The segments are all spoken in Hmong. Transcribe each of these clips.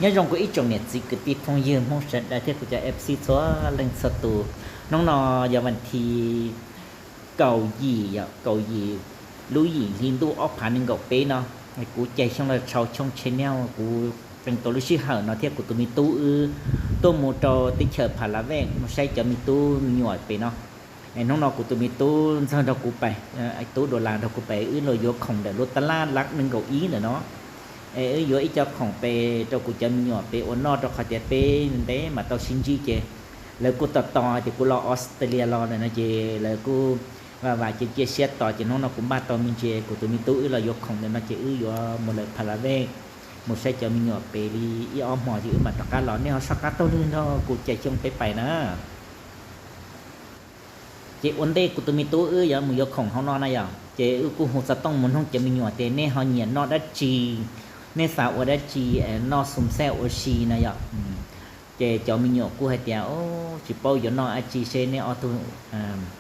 Nyob zoo kuv ib tsoom niam txiv kwv tij phooj ywg Hmoob sawv daws thiab kuv cov F C txhua leej txhua tus. Hnub no yog vas thiv kaum yim, yog kaum yim lub yim hli ntuj ob phav nees nkaum peb no, kuv Cais Xyooj Lauj Tshau Channel, kuv tseem tau lub sij hawm no thiab kuv tus me tub wb tuaj mus rau teb chaws Pha La Vej mus saib cov me tub me nyuam pem no. Hnub no kuv tus me tub ntxawg nrog kuv pais, tub Dua Las nrog kuv pais, wb los yuav khoom ntawm lub tab laj lab nees nkaum ib ntawm no. Es wb yuav ib co khoom pem rau kuv cov me nyuam pem ua noj rau qhov tias peb ntev mas tau sib ntsib ces lawv kuj tos tos tias kuv los Australia los ntawm no ces lawv kuj vam vam cia cia siab tos ces hnub no kuv npaj tau me ntsis kuv tus me tub wb los yuav khoom ntawm no ces wb yuav mus lawm Pha La Vej mus saib cov me nyuam pem li ib ob hmo ces wb mam rov qab los. Nej ho soj qab taug lw nrog kuv Cais Xyooj peb pais na. Ces ua ntej kuv tus me tub wb yuav mus yuav khoom hauv no na yom, ces wb kuj hu xov tooj mus noog cov me nyuam tias nej ho nyiam noj dab tsi, nej xav ua dab tsi, noj xum xej ua si na yom. Ces cov me nyuam kuj hais tias, tsis paub yuav noj dab tsi seb nej ob tug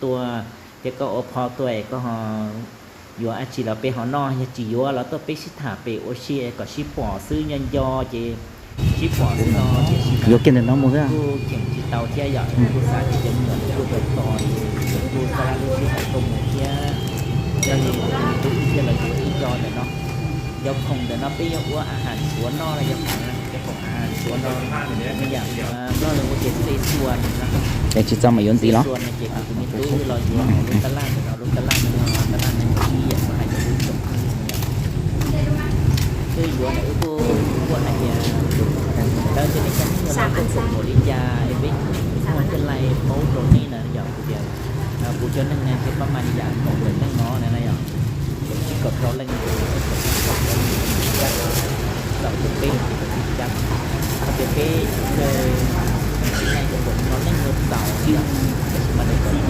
tuaj thiab koj ua phob tuaj es koj ho yuav dab tsi los peb ho noj, yog tsis yuav los tuaj peb sib tham pem ua si kom sib pom xwb, nyob nco ces sib pom xwb no. Tiam sis yuav kiag ntawm no mus xwb, kuj cheem tsis tau thiab yom, kuj xav tias cov me nyuam lawv kuj tau tos, kuj xav lub sij hawm tuaj mus thiab. Yog li kuv thiaj los yuav ib co ntawm no. Cov khoom ntawm no peb yuav ua a has suav noj los yog khoom, cov khoom a has suav no, me yam nplog lawv hu tias xej xua no. Ces tsis txog mas yuav ntxiv los. Xej xua no ces kuv tus me tub los yuav hauv lub tab laj ntawm no, lub tab laj ntawm no, tab laj nees nkaum ib yam kuv hais rau peb tsoom phooj ywg no yom. Wb yuav ntawm wb kuj muaj hais tias, lawv tias nej cov neeg yuav los tuaj khoom npaum li cas es peb muaj coj lais paub rau nej na yom, kuv tias kuv cov neeg na ces pab mas li yam kaum tawm leej no na yom, kaum tsib kaum rau leej, kaum tsib kaum rau leej, tawm rau peb ces kaum tsib kaum rau. Hos tias peb tsis txawj, tsis txawj tsis tau no leej yuav txaus yom, tab sis mas lawv kom paub no.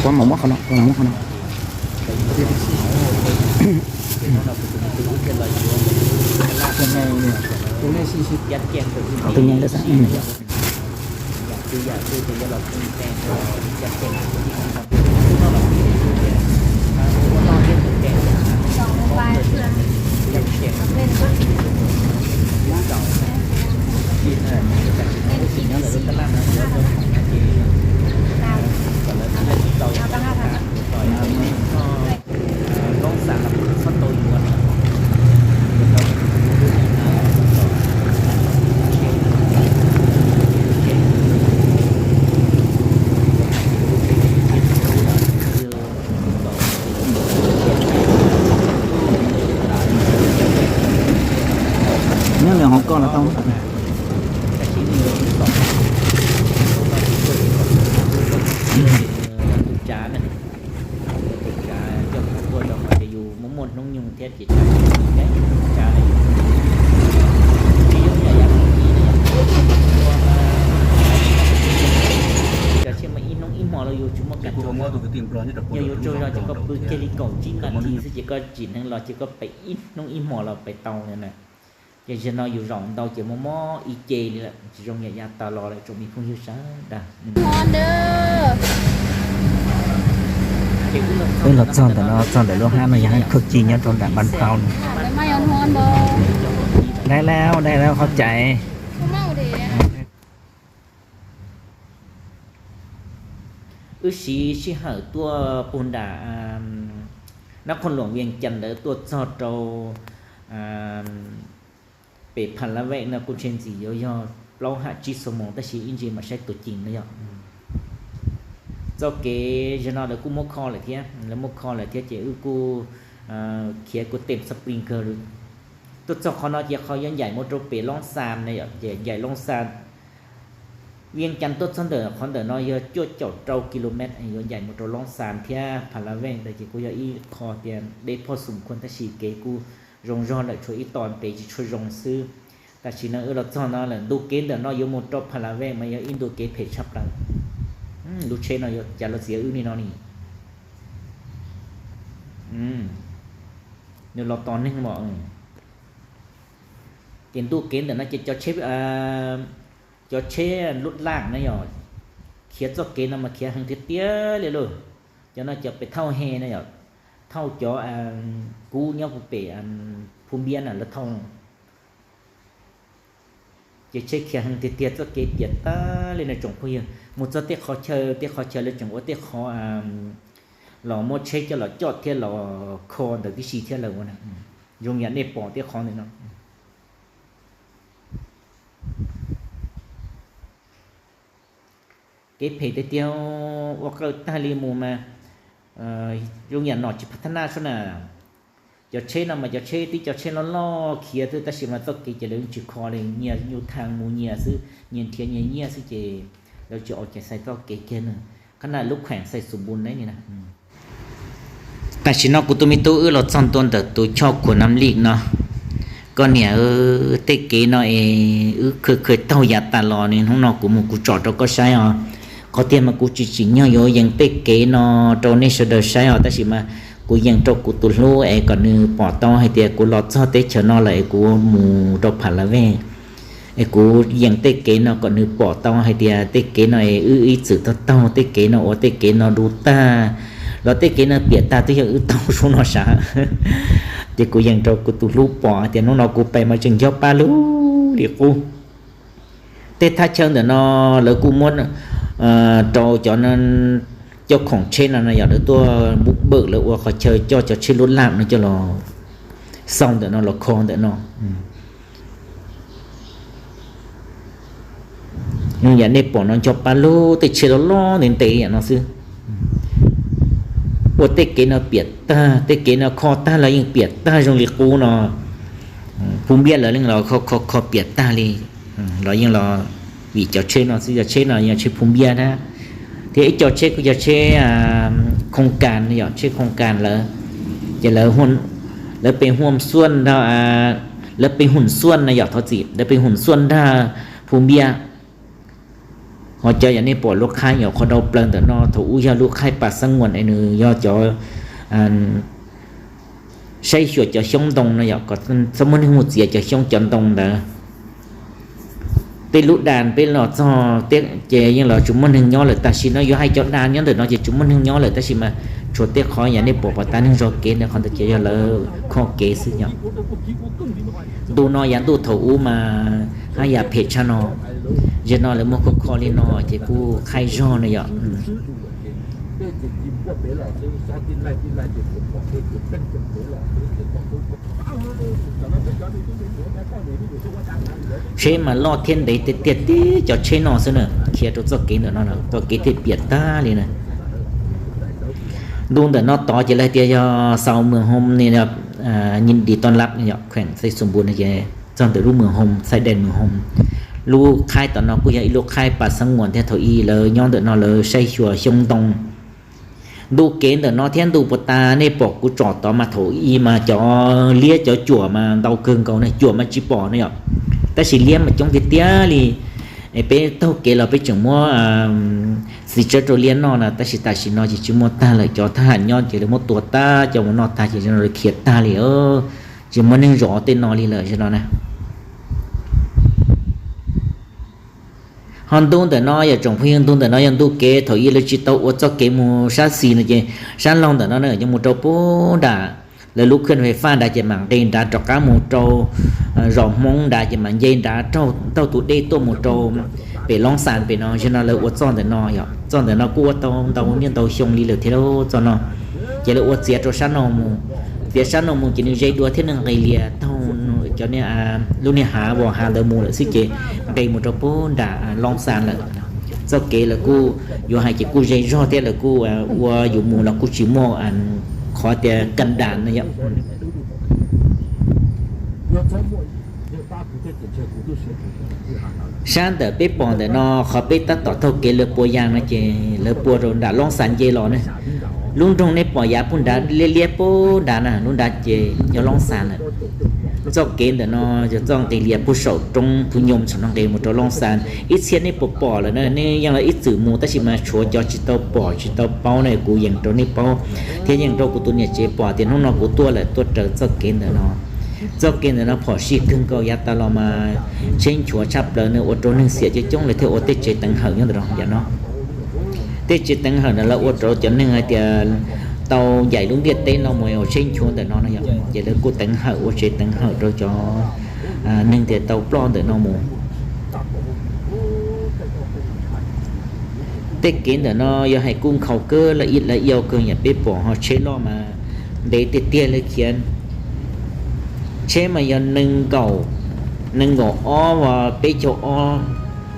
Koj mam muab qhov no, koj mam muab qhov no. Tus nyaij lawm xwb. Loob xas los kuj txhob tau yuav na. Nyob nws hauv koj los tau. Tus tsav na, tus tsav coj mus ua rau qhov tias yus muaj muaj hnub nyoog thiab ces tsav, tsav na. Tsis yooj yim yam, cov tsiaj mas ib hnub ib hmo los yus tsis muaj kam tsaug. Yog yuav tsaug zog ces koj pw kiag li kaum tsib nas this xwb ces koj tsim neeg los ces koj pem ib hnub ib hmo los pem tau na. Ces zaum no yus zaum ntau ces mob mob ib ce li lawm, tsis zoo yam yav tas los lawm tsoom me phooj ywg sawv daws. Wb los txog ntawm no, txog ntawm lub hab no yog hab Khuj Ci nyob rau nram Npas Phau no. Dai lawm, dai lawm qhov caiv. Wb siv sij hawm tuaj puag nram Nab Qhoos Luam Vias Cas ntawd tuaj txog rau pem Pha La Vej no kuj ntshe ntxim yuav yog plaub ham tsib xuab moos tab sis ib ntsis mam saib tuaj ceev no yom. Txoj kev zaum no lawv kuj muab kho lawm thiab, lawv muab kho lawm thiab ces wb kuj khiav kuj tem xab plig kawg. Tuaj txog qhov no ces qhov yuav ncaim mus rau pem Loob Xas na yom, ces ncaim Loob Xas, Vias Cas tuaj txog ntawm qhov ntawm no yog cuaj caum rau kilomet, yuav ncaim mus rau Loob Xas thiab Pha La Vej ntawd ces kuj yog ib qho tias deb phoj xum khuaj tab sis kev kuj zoo zog lawm, tshuav ib tom ntev tsis tshua zoo xwb. Tam sim no wb los txog no lawm, ntu kev ntawm no yuav mus rau Pha La Vej mas yog ib ntu kev phem tshaj plaws. Lub tsheb no yuav cas los txiav wb li no ni. Nws los tos neeg mas. Ces ntu kev ntawm no ces cov tsheb, cov tsheb lub laj na yom, khiav txoj kev no mas khiav heev tiag tiag li lauj. Cov no cov pem thauj he na yom, thauj cov kub nyob puag pem Phu Npiab na lawv thauj. Ces tsheb khiav heev tiag tiag, txoj kev piam tag li no tsoom phooj ywg. Mus txog tej qhov chaw tej qhov chaw lawv tseem ua tej qhov los muab tsheb coj los coj thiab los kho ntawd tib si thiab lawm ua na. Zoo yam nej pom tej qhov ntawm no. Kev phem tiag tiag, ua qawj tag li mus mas zoo yam nom tsis phav thab naj sub na. Cov tsheb no mas cov tsheb tib cov tsheb loj loj khiav xwb tab sis mas txoj kev ces lawv tsis kho li, nyias nyuj thaaj mus nyias xwb, nyias nrhiav nyias nyiaj xwb ces lawv tsis ua ces xais txoj kev kiag na. Qhov no lub kheem xais xus npus ne. Tam sim no kuv tus me tub wb los txog ntua ntawm tus choj khuam nam lik no. Koj niam, tej kev no es wb khw khw taug yav tas los nws hnub no kuv mus kuv tsom rau koj saib os. Qhov tiag mas kuv tsis tsim nyog yuav yees tej kev no rau nej sawv daws saib os, tab sis mas kuv yees rau kuv tus hlub es kom nws pom tau hais tias kuv los txog teb chaws no lawm es kuv mus rau Pha La Vej es kuv yees tej kev no kom nws pom tau hais tias tej kev no es wb ib txwm taug taug tej kev no ua tej kev no du tag los tej kev no piam tag twb yog wb taug sub no sav. Ces kuv yees rau kuv tus hlub pom hais tias hnub no kuv pais mas tseem nco pab lug li qub. Tej thaj chaw ntawm no lawv kuj muab rau cov coj khoom tsheb no no yog lawv tuaj npum npawm lawv ua qhov chaw coj cov tsheb lub laj no coj los xau ntawm no los kho ntawm no. Yog yam nej pom no nco pab lug tej tsheb loj loj ntev ntev yam no xwb. Ua tej kev no piam tag, tej kev no kho tag los yeej piam tag zoo li qub no. Phu Npiaj lawv yeej los kho kho kho piam tag li, los yeej los vim cov tsheb no xwb, cov tsheb no yog tsheb Phu Npiaj na. Thiab ib co tsheb kuj yog tsheb khooj kas, yog tsheb khooj kas lawv, ces lawv pe huam xuaj, lawv pe huam xuaj na yom, thov txim, lawv pe huam xuaj nrag Phu Npiaj. Ho cov yog nej pom lub khaib yog qhov dau plaws ntawm no thaum ub yog lub khaib Pas Xab Nguam es nws yog cov saib xyuas cov xyoob ntoo no yom, kom txhob muaj neeg mus txiav cov xyoob cov ntoo ntawd. Tej lub das peb los txog ces yeej los tsis muaj neeg nyob lawm, tam sim no yuav hais cov das nyob ntawm no ces tsis muaj neeg nyob lawm, tab sis mas tshuav tej qhov yam nej pom pov tas neeg zog kev ntawd, qhov ntawd ces yog lawv kho kev xwb yom. Ntu no yav ntuj thaum ub mas haj yam phem tshaj no, zaum no lawv muab kho kho li no ces kuj khaib zog no yom. Tsheb mas loj thiab ntev tiag tiag, tib cov tsheb no xwb na khiav rau txoj kev ntawm no, txoj kev thiaj piam tag li na. Ntu ntawm no tod ces lawv tias yog xaus Mws Hoo, nim di to lab yom, kheem Xais Xus Npus no ces txog ntawm lub Mws Hoo, Xais Dej Mws Hoo. Lub khaib tom no kuj yog ib lub khaib Pas Xab Nguam thiab, thaum ub lawv nyob ntawm no lawv saib xyuas xyoob ntoo. Ntu kev ntawm no thiab ntu puas tas nej pom kuv tsom tod mas thaum ub mas cov liab cov cuam mas ntau kawg nkaus na, cuam mas tsis pom na yom, tab sis liab mas coob tiag tiag li. Peb taug kev los peb tseem muab txiv tsawb rau liab noj na, tab sis tam sim no ces tsis muaj tag lawm, cov thab ham nyob ces lawv muab tua tag coj mus noj tag ces lawv khiav tag li, tsis muaj neeg zov tej no li lawm no na. Ho ntu ntawm no yog tsoom phooj ywg, ntu ntawm no yog ntu kev thaum ub lawv tsis tau ua txoj kev mus sab xis no ces sab laug ntawm no na yuav mus rau puag nram lawv lub khwj fais faj nrad ces mam nqis nrad rov qab mus rau zos Hmoob nrad ces mam nce nrad raug taug tus dej tuaj mus rau pem Loob Xas pem no. Zaum no lawv ua txoj ntawm no yom, txoj ntawm no kuj ua tau ntau niaj ntau xyoo li lawm thiab txoj no. Ces lawv ua txiav rau sab no mus, txiav sab no mus ces nws ze dua thiab nws nqis lias taug cov lub niag hav vos hav ntawd mus lawm xwb ces nqis mus rau puag nram Loob Xas lawm. Txoj kev lawv kuj yuav hais ces kuj ze zog thiab lawv kuj ua yus mus los kuj tsis muaj qhov tias kas das no yom. Sab ntawm peb pom ntawm no qhov peb tab tom taug kev lawv pua yas no ces lawv pua rau nram Loob Xas nce los ne. Lub nroog nej pom yav puag nrad liab liab puag nrad na, lub nrad ces yog Loob Xas lawm. Txoj kev ntawm no yog txoj nqis lias puag saum roob Phu Nyoos saum no nqis mus rau Loob Xas. Ib txhia nej puas pom lawm na, nej yeej los ib txwm mus tab sis mas tshuav cov tsis tau pom tsis tau paub na, kuv yees rau nej paub thiab yees rau kuv tus niam tsev pom tias hnub no kuv tuaj lawm tuaj raws txoj kev ntawm no. Txoj kev ntawm no phom sij kawg nkaus yav tas los mas tsheb nchuav tshaj plaws na, ua rau neeg xiam coob coob lawm thiaj ua tej tsev teev hawm nyob ntawm no yom no. Tej tsev teev hawm ntawm lawv ua rau cov neeg hais tias tau ncaim lub ntiaj teb no mus ua tsheb nchuav ntawm no no yom, ces lawv kuj teev hawm ua tsev teev hawm rau cov neeg tias tau ploj ntawm no mus. Tej kev ntawm no yog hais kuj nkhaus kawg, lawv ib lawv yau kawg yam peb pom ho tsheb loj mas ntev tiag tiag li khiav. Tsheb mas yog nees nkaum, nees nkaum ob, peb caug ob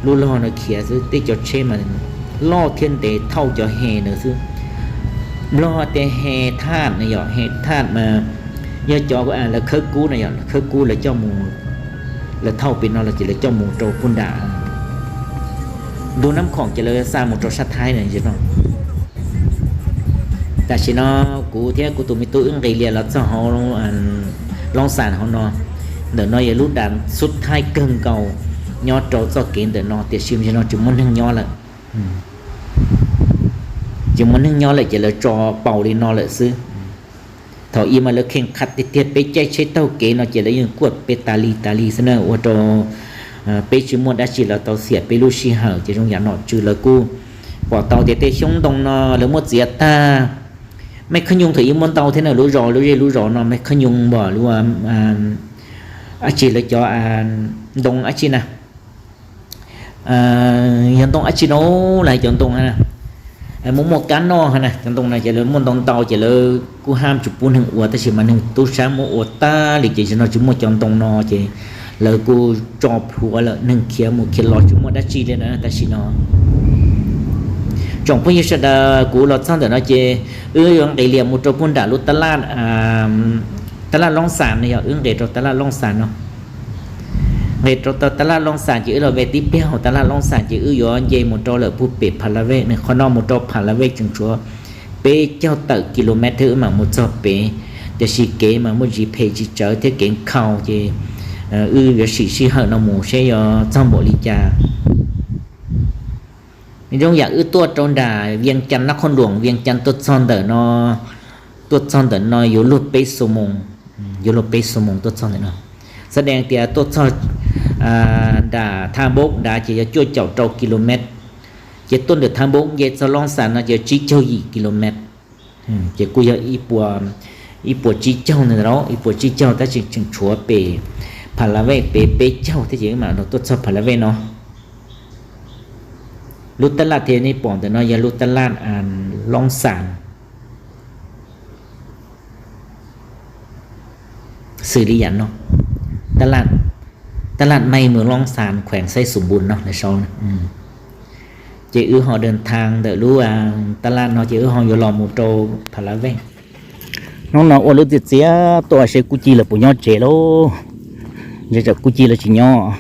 lub log no khiav xwb, tej cov tsheb mas loj thiab ntev thauj cov he ntawd xwb. Nplog tias he thaj na yom, he thaj mas yog cov lawv khawb kub na yom, lawv khawb kub lawv coj mus, lawv thauj pem no los ces lawv coj mus rau puag nram ntug Nab Khoom ces lawv xa mus rau sab Thaib na no. Tam sim no kuv thiab kuv tus me tub wb nqis lias los txog hauv Loob Xas hauv no. Ntawm no yog lub dam xub thaib kawg nkaus nyob rau txoj kev ntawm no, tiam sis no tsis muaj neeg nyob lawm. Tsis muaj neeg nyob lawm ces lawv tso paus li no lawm xwb. Thaum ub mas lawv kheej qhab tiag tiag, peb caij tsheb taug kev no ces lawv yeej kuaj peb tas li tas li xwb na, ua rau peb tsis muaj dab tsi los tau xiam peb lub sij hawm ces zoo yam nom tswv lawv kuj pom tau tias tej xyoob ntoo no lawv muab txiav tag. Mej Khab Nyooj thaum ub muaj ntau thiab na, lub zos lub zej lub zos no Mej Khab Nyooj npog lub, dab tsi lawv cov ntoo dab tsi na, yog ntoo dab tsi no, lawv cov ntoo muaj muaj kab noj na, cov ntoo no ces lawv muaj ntau ntau ces lawv kuj haj tsis pub neeg ua, tab sis mas neeg tub sab muab ua tag li ces no tsis muaj cov ntoo no ces lawv kuj tso plhuav lawm, neeg khiav mus khiav los tsis muaj dab tsi li na tam sim no. Tsoom phooj ywg sawv daws, kuv los txog ntawm no ces wb yuav nqis lias mus rau puag nram lub tab laj, tab laj Loob Xas no, yog wb nqis rau tab laj Loob Xas no. Nqis rau tab laj Loob Xas ces wb los ve tib pliag hauv tab laj Loob Xas ces wb yuav nce mus rau lawm puag pem Phas Las Vej na, qhov no mus rau Phas Las Vej tseem tshuav peb caug tawm kilomev thiab wb mam mus txog pem. Tiam sis kev mas muaj ntsis phem tsis tsawv thiab kev nkhaus ces wb yuav sim sij hawm no mus seb yuav txog npaum li cas. Zoo yam wb tuaj rau nram Vias Cas Nab Qhoos Luam, Vias Cas tuaj txog ntawm no, tuaj txog ntawm no yuav luag peb xuab moos, yuav luag peb xuab moos tuaj txog ntawm no. Xav dees tias tuaj txog nram Thaj Npoob nrad ces yog cuaj caum rau kilomev, ces tuaj ntawm Thaj Npoob nce txog Loob Xas no ces tsib caug yim kilomev. Ces kuj yog ib puas tsib caug ntawd, ib puas tsib caug tab sis tseem tshuav pem Phas Las Vej pem peb caug thiab ces wb mam los tuaj txog Phas Las Vej no. Lub tab laj thiab nej pom ntawm no yog lub tab laj Loob Xas xws li yam no, tab laj Mej Mws Loob Xas khuees Xaib Xus Npus no lawv sau. Ces wb ho dawg thaas ntawm lub tab laj no ces wb ho yuav los mus rau Phas Las Vej. Hnub no ua lub txias txias tuaj seb Kub Ci lawv puas nyob tsev lauj. Ntshe tsam Kub Ci lawv tsis nyob.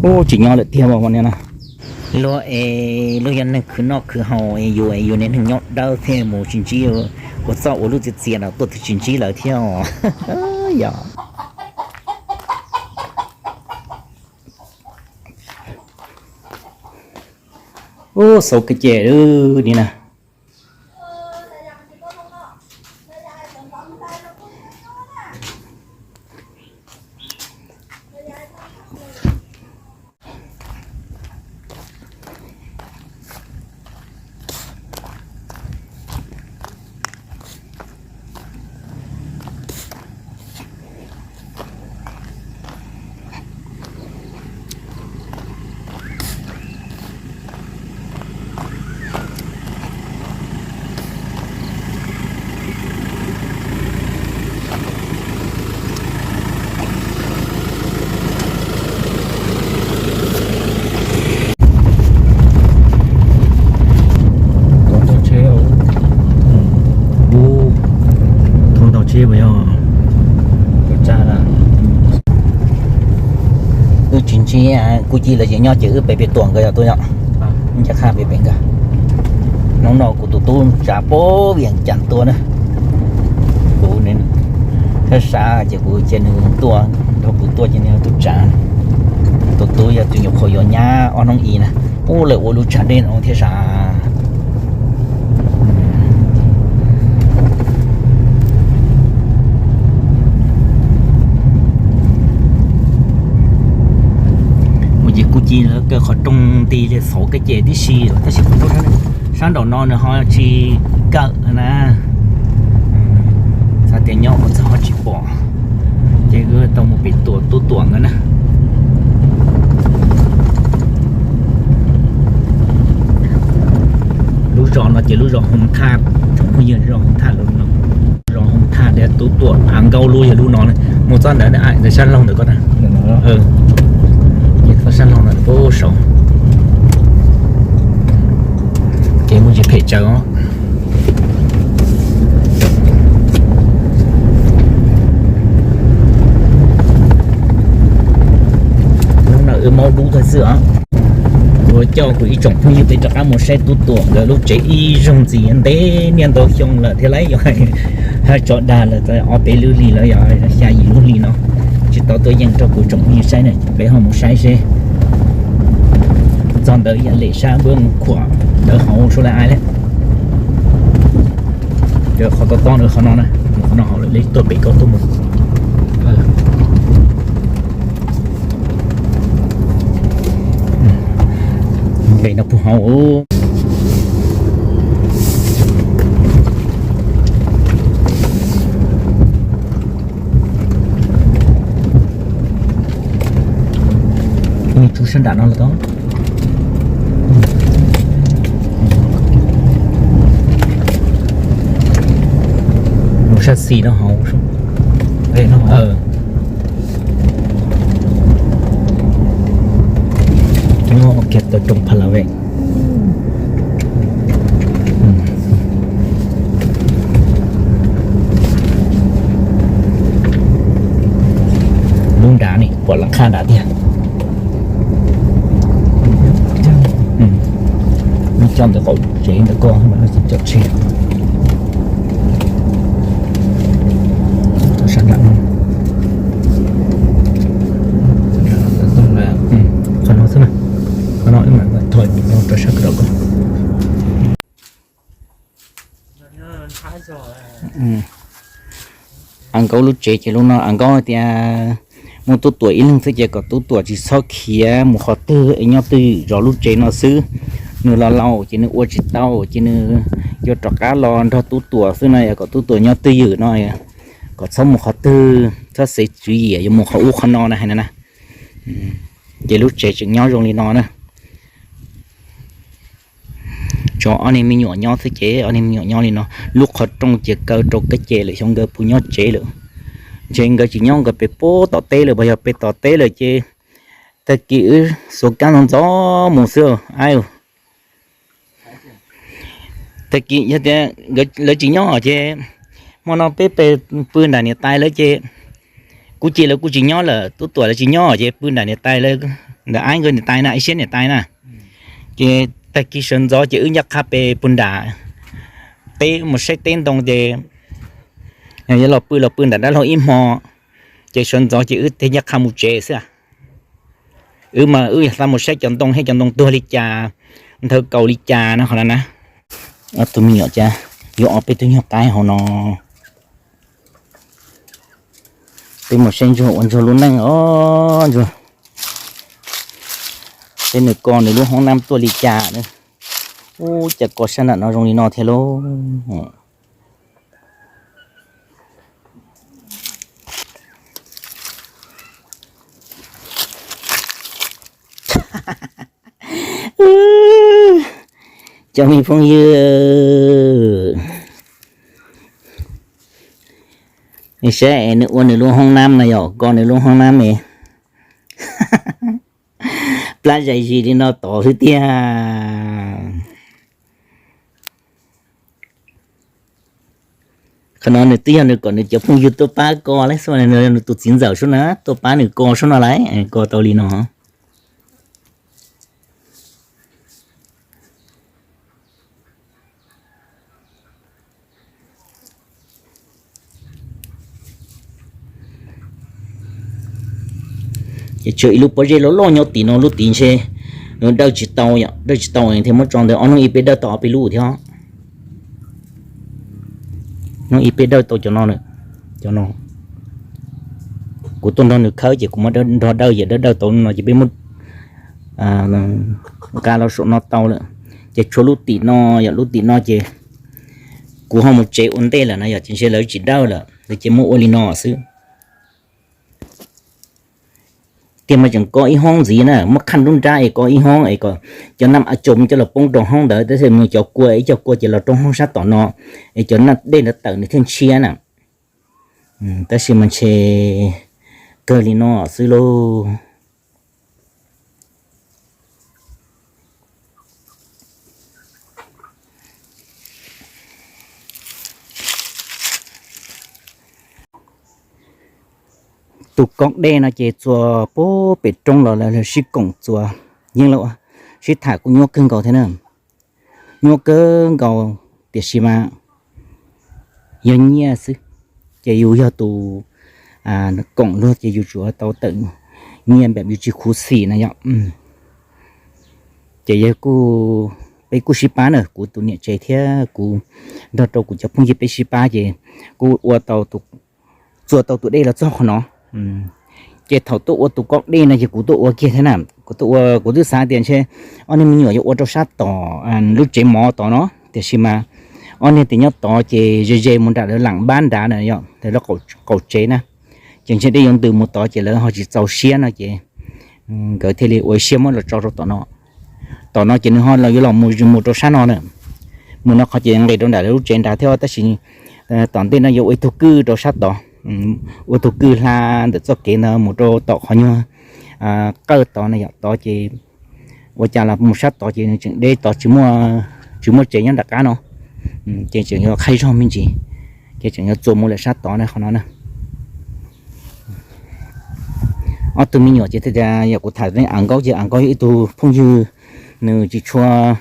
Ub, tsis nyob lawm tiag mas niag na. Luag es luag yog neeg khwv noj khwv haus es yus es yus niag neeg nyob dawb thiab mus tsis ntsib, ua txoj ua lub txias txias no tuaj twb tsis ntsib lawv thiab os. Yog. Ub, xauv kev cem li na. Tau ntau tsheb, tau ntau tsheb puas yog? Wb tsis ntsib Kub Ci lawv ces nyob ces wb pem pem tuam nkawd yog tuaj yom. Ncaj qha pem pem nkawd. Hnub no kuv tus tub tsav puag Vias Cas tuaj na. Kuv sab sab ces kuv cia nws tuaj nrog kuv tuaj ces nws tuaj tsav. Tus tub yog tus nyuam qhuav yuav nyab ob hnub ib na. Ub, lawv ua lub tsag dej no thiab sav. Ci lawv kaw qhov rooj nti li xauv kab ces tib si, tab sis qhov rooj sab nraum no nws ho tsis kawm na. Xav tias nyob ua txog ho tsis pom, ces wb tau mus pem Tuam, Tub Tuam nkawd na. Lub zos no ces lub zos Hoos Thaj, tsoom phooj ywg, zos Hoos Thaj lawm no. Zos Hoos Thaj tias Tub Tuam, Av Nkaub lub yog lub no, mus txog ntawd, ntawm sab laug ntawm ko na. Ces txog sab laug ntawm puag saud, kev mus tsis phem tsawv os. Hnub no wb maub dub tag xwb os. Kuv coj kuv ib tsoom phooj ywg peb rov qab mus saib Tub Tuam nkawd lub tsev ib zaug ntxiv, ntev niaj ntau xyoo lawm thiab lauj, yog hais tso dag lawm tau ob peb lub hlis los yog xya yim lub hlis no tsis tau tuaj yeem rau kuv tsoom phooj ywg saib na, peb ho mus saib seb txog ntawd yam lem sab npuab mus khuam ntawd hauv suav laj ai lawm. Qhov tob tob ntawd qhov no na, qhov no hauv lawm, tuaj pem ko tuaj mus. Nqe no puag hauv. Mus tsuv sab nram no los tau. Mus sab xis no hauv. Kiag tau rooj Pha La Vej. Lub nrad ne, pom laj qhaj nrad tiag. Wb coj ntawm qaum tsev ntawm ko mas lawv tsis coj tseg. Sab nram no, qhov no xwb na, qhov no wb mam thov no rau sab ko. Av Nkaub lub tsev ces lub no, Av Nkaub tias muaj Tub Tuam ib leeg xwb ces kom Tub Tuam tsis txhob khiav mus qhov twg es nyob twj ywm zov lub tsev no xwb. Nws los laus ces nws ua tsis tau ces nws yuav rov qab los nrog Tub Tuam xwb no, yog kom Tub Tuam nyob twj ywm no, kom txhob mus qhov twg, txhob xev tswv yim yuav mus qhov ub qhov no na hais no na. Ces lub tsev tseem nyob zoo li no na. Tso ob niag me nyuam nyob xwb ces ob niag me nyuam nyob li no. Lub qhov rooj ces kaw rau kab ces lawm, xyov nkawd puas nyob tsev lawm. Ntshe nkawd tsis nyob, nkawd pem puag tom teb lawm, puas yog pem tom teb lawm ces tag kis wb xuas kab ntxov ntxov mus xwb. Tag kis yog tias lawv tsis nyob ces hmo no peb pw nram niam tais lawv ces kuv ces lawv kuj tsis nyob lawm, Tub Tuam lawv tsis nyob ces pw nram niam tais lawv, ntawm Aib nkawd niam tais na, Aib Siab niam tais na. Ces tag kis sawv ntxov ces wb ncaj qha pem puag nram teb mus saib teb ntoo ces yog los pw los pw nram dab laug ib hmo, ces sawv ntxov ces wb thiaj ncaj qha mus tsev xwb. Wb mas wb yog xav mus saib cov ntoo, saib cov ntoo tuag li cas, nthawv kaus li cas no qhov no na. Ob tug me nyuam cas yuav ob peb tug nyuag qaib hauv no. Peb mus saib ntsuag ua ntsuag lub neej os ntsuag. Saib nws ko nws lub hoob nab tuaj li cas na. Ub, cas ko sab nram no zoo li no thiab lauj. Cov me phooj ywg, saib nws ua nws lub hoob nab no, yog ko nws lub hoob nab es plab zais zis li no tod xwb tiag. Qhov no nws twb yog nws kom nws cov phooj ywg tuaj pab ko lawm xwb, nws tus txiv ntxawm sub na tuaj pab nws ko sub no lawm, ko tau li no. Ces tshuav ib lub pob zeb loj loj nyob tim no, lub tid ntshe nws dawj tsis tau, dawj tsis tau thiaj muab tso ntawd, ob hnub ib peb dawj tau ob peb lub thiab. Hnub ib peb dawj tau cov no, cov no. Kuv tuaj nrog nws khawb ces kuv muab nrog dawj, yam dawj dawj tau no ces peb muab nqa los saum no tau lawm. Ces tshuav lub tim no, yog lub tim no ces kuv ho mus tsev ua ntej lawm no yog ces ntshe lawv tsis dawj lawm, lawv ces muab ua li no xwb. Tiag mas tseem koj ib hoob ntxiv na, muab khaj nruab nrab es koj ib hoob es kom cov naj a tsom coj los poob rau hoob ntawd, tab sis mus cov kua ib co kua ces los rau hoob sab tom no, es cov naj dej ntawd tawm nws thiaj ntshiab na. Tab sis mas ntshe kawg li no xwb lauj. Tus koob dej no ces txua pem roob los lawv sib koom txua, yeej sib tham kuj nyuaj kawg nkaus thiab na. Nyuaj kawg nkaus, tiam sis mas yog nyiaj xwb, ces yus yog tus koom luag ces yus tsuas tau tawm nyiaj npaum yus tsis khuv xim na yom. Ces yog kuj, peb kuj sib pab na, kuv tus niam tsev thiab kuv nrog rau kuv cov phooj ywg peb sib pab ces kuj ua tau, txua tau tus dej los txog qhov no. Ces thaum tuaj ua tus koob dej no ces kuv tuaj ua kiag thiab na, kuv tuaj ua, kuv twb xav tias ntshe ob niag me nyuam yuav ua rau sab tom lub tsev mov tod no, tiam sis mas ob niag tias nyob tod ces ze ze mus nram lawv lam npab nrad na yom, lawv qaum tsev na, ces ntshe dej yuav ntws mus tod ces lawv ho tsis txaus siab no ces nkawd thiaj li ua siab muab los tso rau tom no. Tom no ces nws ho los yuav los mus mus rau sab no na, mus no qhov ces nqis rau nram lawv lub tsev nrad thiab, tab sis tom ntej no yuav ua ib tug kwj rau sab tod, ua tug kwj hla ntawm txoj kev ntawd mus rau tom qhov nyuag qawj tod na yom, tod ces ua cas los mus sab tod ces nws tseem deb tod, tsis muaj tsev nyob nram qab no, ces tseem yuav qhaib zog me ntsis, ces tseem yuav txua mus lawm sab tod na qhov no na. Ob tug me nyuam ces tias yog kuv tham av nkaub ces av nkaub yog ib tug phooj ywg, nws tsis tshua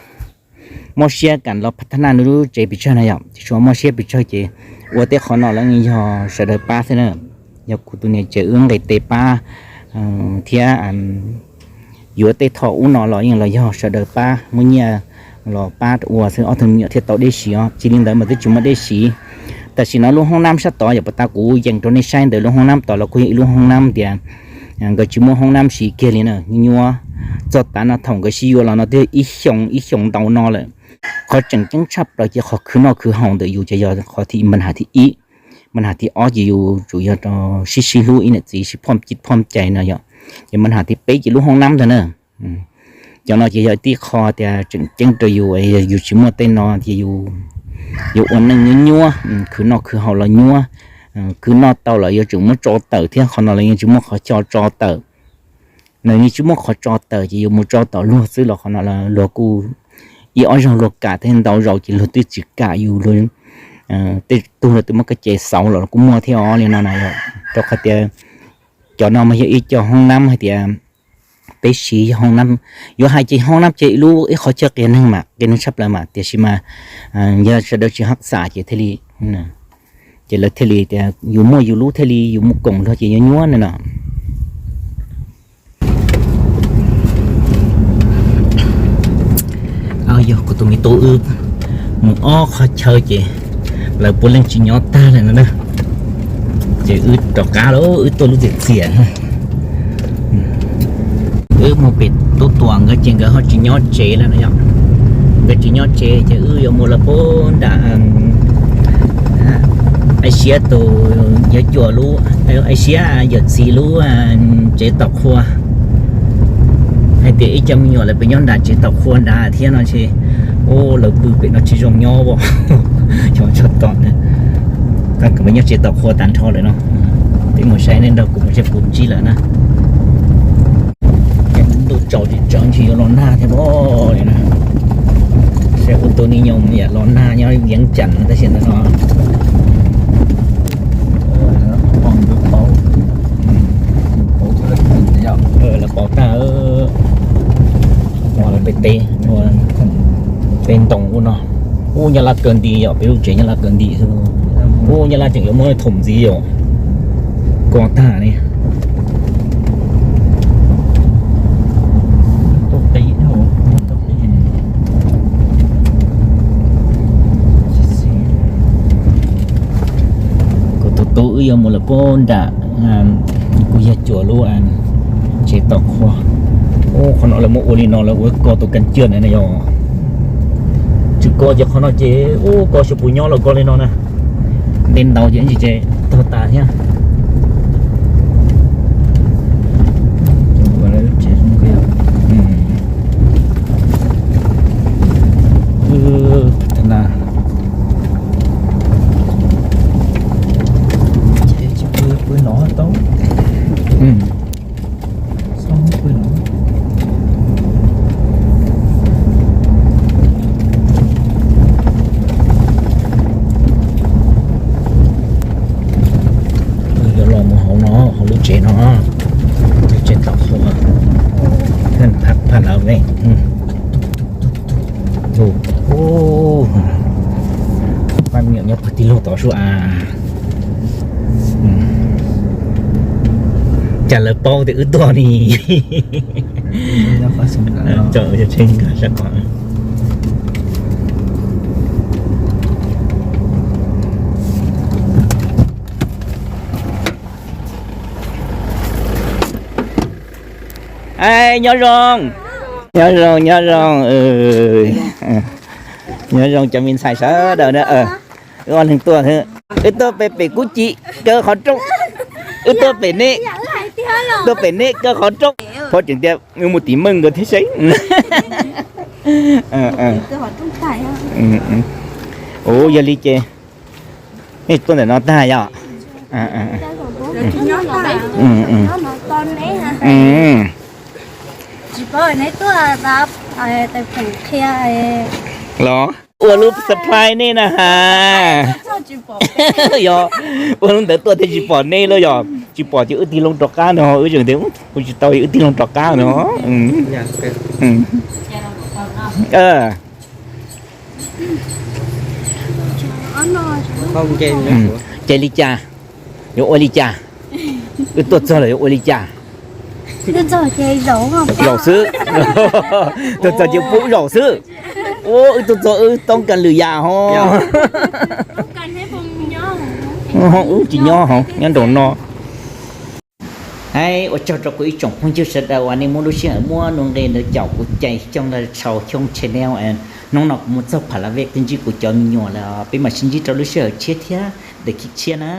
mob siab kam los pha thab naj nws lub tsev pes tsawg na yom, tsis tshua mob siab pes tsawg ces ua tej qhov no los yog sawv daws pab xwb na. Yog kuv tus niam tsev wb nqis tes pab thiab yuav tej tho ub no los yeej los yog sawv daws pab muab nyiaj los pab ua xwb, ob tug me nyuam thiaj tau dej siv os, tsis li ntawd mas twb tsis muaj dej siv. Tam sim no lub hoob nab sab tod yog puas tas kuv yees rau nej saib ntawm lub hoob nab tod los kuj yog ib lub hoob nab tias nkawd tsis muaj hoob nab siv kiag li na, nyuaj nyuaj. Txog tav no thaum nkawd sib yuav los no twb ib xyoo ib xyoo ntau no lawm. Qhov tseem ceeb tshaj plaws ces qhov khwv noj khwv haus ntawm yus ces yog qhov thib, npa nhas thib ib, npa nhas thib ob ces yus tsum yog rau sib sib hlub ib niam txiv sib phom cib phom cais no yom. Ces npa nhas thib peb ces lub hoob nab ntag na. Cov no ces yog tib qho tias tseem ceeb rau yus, yus tsis muaj tej no ces yus ua neej nyuaj nyuaj, khwv noj khwv haus los nyuaj, khwv noj tau los yuav tsum muab tso tawm thiab, qhov no los yeej tsis muaj qhov cho tso tawm. Nws yeej tsis muaj qhov tso tawm ces yus mus tso tom luag xwb los qhov no luag kuj ib ob zaug luag kam thiab, ntau zaus ces luag twb tsis kam yus, luag tej tug luag twb muab koj ces xauv los kuj muaj thiab os li no na. Rau qhov tias cov no mas yog ib co hoob nab hais tias peb siv yog hoob nab, yuav hais ces hoob nab ces ib lub ib qhov chaw qias neeg mas qias neeg tshaj plaws mas, tiam sis mas yog sawv daws tsis haj xam ces thiaj li, ces lawv thiaj li tias yus muaj yus lub thiaj li yus mus koom luag ces yuav nyuaj no no. Yog kuv tus me tub wb mus ob qhov chaw ces lawv puav leej tsis nyob tag lawm no na. Ces wb rov qab los wb tuaj lub txias txias. Wb mus pem tub tuam nkawd ces nkawd ho tsis nyob tsev lawm no yom. Nkawd tsis nyob tsev ces wb yuav mus lawv puag nram Aib Siab tus, yuav cuam lub, Aib Siab yawm txiv lub tsev tom qhua. Hais tias ib co me nyuam lawv pem nyob nram tsev tom qhua nrad thiab no ces, u, lawv pw pem no tsis zoo nyob as. Cov tso tom, tab kom nyob tsev tom qhua tag nrho lawm no. Peb mus saib nej nrog kuv mus saib kuv ntsib lawm na. Ntuj tsaus tsis tsaus ntshe yuav los nag thiab li na. Saib ua tus niag nyob yam los nag nyob Viav Cas tab sis ntawm no lawv pauv tag, ua lawv peb teb, ua peb ntoo ub no. Ub, Nyab Laj kaw nti yom, peb lub tsev Nyab Laj kaw nti xwb. Ub, Nyab Laj tseem yuav muab thoom ntxiv yom. Ko tag li. Kuv tus tub wb yuav mus lawm puag nram, kuv yawg cuam lub tsev tom qhua. Qhov no lawv muab ua li no lawv ua ko tus kas ciaj na yog. Tsis ko ces qhov no ces ua ko xyov puas nyob los ko li no na. Nte ntaus ces ntsis ces tog tas thiab. Tsis pw, pw no tau. Yuav los mus hauv no, hauv lub tsev no, lub tsev tom hauv, phaj phaj lawm ne. Pab me nyuam nyob pawg tij laug tod sub as. Cas lawv paub tias wb tuaj ni. Sab qhov. Nyob zoo, nyob zoo, nyob zoo. Nyob zoo cov me ntxhais sawv daws na. Wb ob leeg tuaj, wb tuaj pem pem Kub Ci kaw qhov rooj. Wb tuaj pem nej, tuaj pem nej kaw qhov rooj. Phob tseem tias wb mus tim meej nkawd thiab seb. Ua yog li ces nej tuaj ntawm no tag yom? Los ua lub surprise nej na has. Yog ua lub ntawd tuaj thiaj tsis pom nej lawm yog? Tsis pom ces wb tig loo rov qab no, wb tseem tias kuv tsis tau wb tig loo rov qab no. Ces li cas? Yuav ua li cas? Wb tuaj txog lawm yuav ua li cas? Zaum xwb. Tuaj txog ces pub zaum xwb. Ua wb tuaj txog wb toob kas lwm yam ho. Wb tsis nyob ho, nyob nraum no. Hais ua tsaug rau kuv ib tsoom phooj ywg sawv daws uas nej muab lub sij hawm muab nuj nqe ntawd caum kuv Cais Xyooj Ntawv Tshau Xyooj channel. Hnub no kuv mus txog Pha La Vej twb ntsib kuv cov me nyuam lawm, peb mam sib ntsib rau lub sij hawm tshiab thiab daim khib tshiab na.